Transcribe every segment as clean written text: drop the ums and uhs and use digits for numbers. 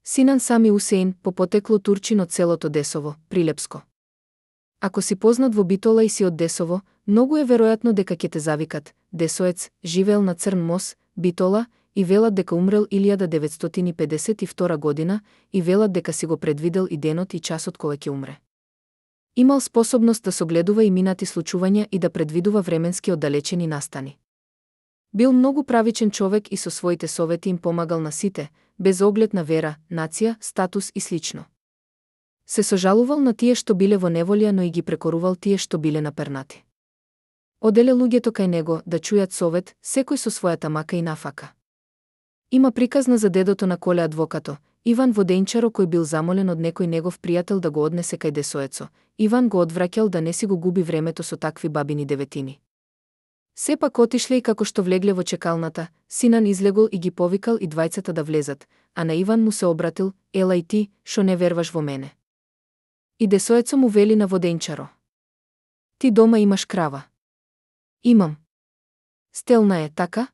Синан Сами Усеин, по потекло турчин од селото Десово, Прилепско. Ако си познат во Битола и си од Десово, многу е веројатно дека ќе те завикат Десоец, живеел на Црн Мос, Битола, и велат дека умрел 1952 година, и велат дека си го предвидел и денот и часот кога ќе умре. Имал способност да согледува и минати случувања и да предвидува временски оддалечени настани. Бил многу правичен човек и со своите совети им помагал на сите, без оглед на вера, нација, статус и слично. Се сожалувал на тие што биле во неволја, но и ги прекорувал тие што биле напернати. Оделе луѓето кај него да чујат совет, секој со својата мака и нафака. Има приказна за дедото на Коле адвокато, Иван Воденчаро, кој бил замолен од некој негов пријател да го однесе кај Десоецо. Иван го одвраќал да не си го губи времето со такви бабини деветини. Сепак отишле и како што влегле во чекалната, Синан излегол и ги повикал и двајцата да влезат, а на Иван му се обратил: "Ела и ти, шо не верваш во мене?" И Десоецо му вели на Воденчаро: "Ти дома имаш крава?" "Имам." "Стелна е, така?"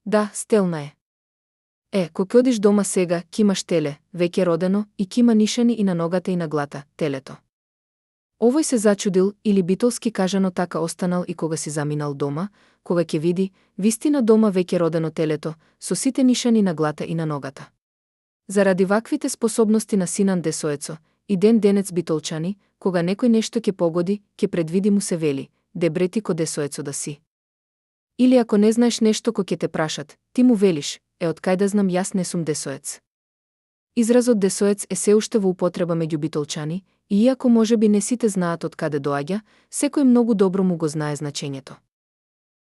"Да, стелна е." Кога одиш дома сега, ки имаш теле, веќе родено, и ки има нишани и на ногата и на глата, телето." Овој се зачудил, или битолски кажано така останал и кога си заминал дома, кога ќе види, вистина дома веќе родено телето, со сите нишани на глата и на ногата. Заради ваквите способности на Синан Десоецо, и ден денец битолчани, кога некој нешто ќе погоди, ќе предвиди му се вели: "Дебрети ко Десоецо да си." Или ако не знаеш нешто ко ќе те прашат, ти му велиш: "Од кај да знам, јас не сум Десоец." Изразот Десоец е се уште во употреба меѓу битолчани, и иако можеби не сите знаат од каде доаѓа, секој многу добро му го знае значењето.